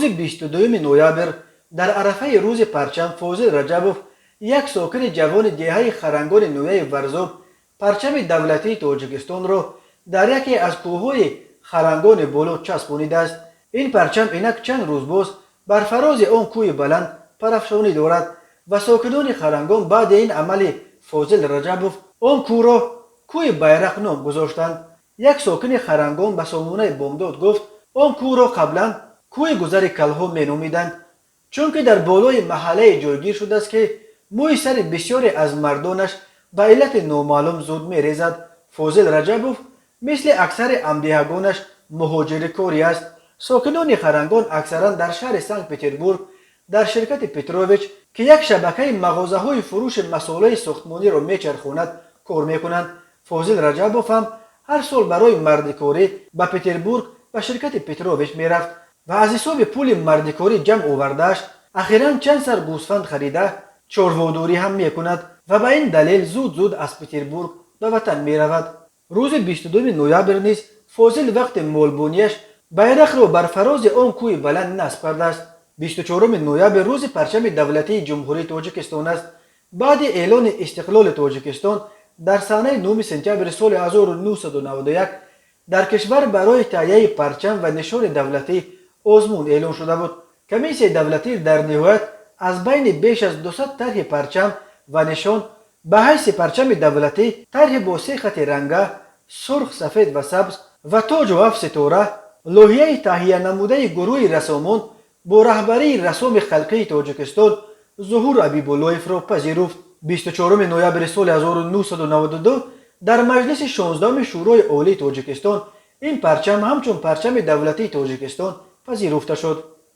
Рӯзи 22 ноябр, дар арафаи Рӯзи парчам, Фозил Раҷабов, як сокини ҷавони деҳаи Харангони ноҳияи Варзоб, парчами давлатии Тоҷикистонро дар яке аз кӯҳҳои Харангони Боло часпонидааст. Ин парчам инак чанд рӯз боз бар фарози он кӯҳи баланд парафшонӣ дорад ва сокинони Харангон баъди ин амали Фозил Раҷабов он кӯҳро Кӯҳи Байрақ ном гузоштанд. Як сокини Харангон ба сомонаи Бомдод гуфт, он кӯҳро қаблан Кӯҳи Гузари Калҳо меномиданд, чунки дар болои маҳаллае ҷойгир шудааст, ки мӯи сари бисёре аз мардонаш ба иллати номаълум зуд мерезад. Фозил Раҷабов мисли аксари ҳамдеҳагонаш муҳоҷири корӣ аст. Сокинони Харангон аксаран дар шаҳри Санкт Петербург дар ширкати Петрович, ки як шабакаи мағозаҳои фурӯши масолеҳи сохтмониро мечархонад, кор мекунанд. Фозил Раҷабов ҳам ҳар сол барои мардикорӣ ба Петербург ба ширкати Петрович мерафт ва аз ҳисоби пули мардикорӣ ҷамъ овардааш ахиран чанд сар гӯсфанд харида, чорводорӣ ҳам мекунад ва ба ин далел зуд-зуд аз Петербург ба ватан меравад. Рӯзи 22 ноябр низ Фозил вақти молбонияш байрақро бар фарози он кӯҳи баланд насб кардааст. 24 ноябр Рӯзи парчами давлатии Ҷумҳурии Тоҷикистон аст. Баъди эълони истиқлоли Тоҷикистон дар санаи 9 сентябри соли 1991 дар кишвар барои таҳияи парчам ва нишони давлатӣ озмун эълон шуда буд. Комиссияи давлатӣ дар ниҳоят аз байни беш аз 200 тарҳи парчам ва нишон ба ҳайси парчами давлатӣ тарҳи бо се хати ранга, сурх, сафед ва сабз, ва тоҷу ҳафт ситора, лоиҳаи таҳиянамудаи гурӯҳи рассомон бо раҳбарии рассоми халқии Тоҷикистон Зуҳур Ҳабибуллоевро пазируфт. 24 ноябри соли 1992 дар маҷлиси 16-уми Шӯрои Олии Тоҷикистон ин парчам ҳамчун парчами давлатии Тоҷикистон пазируфта шуд.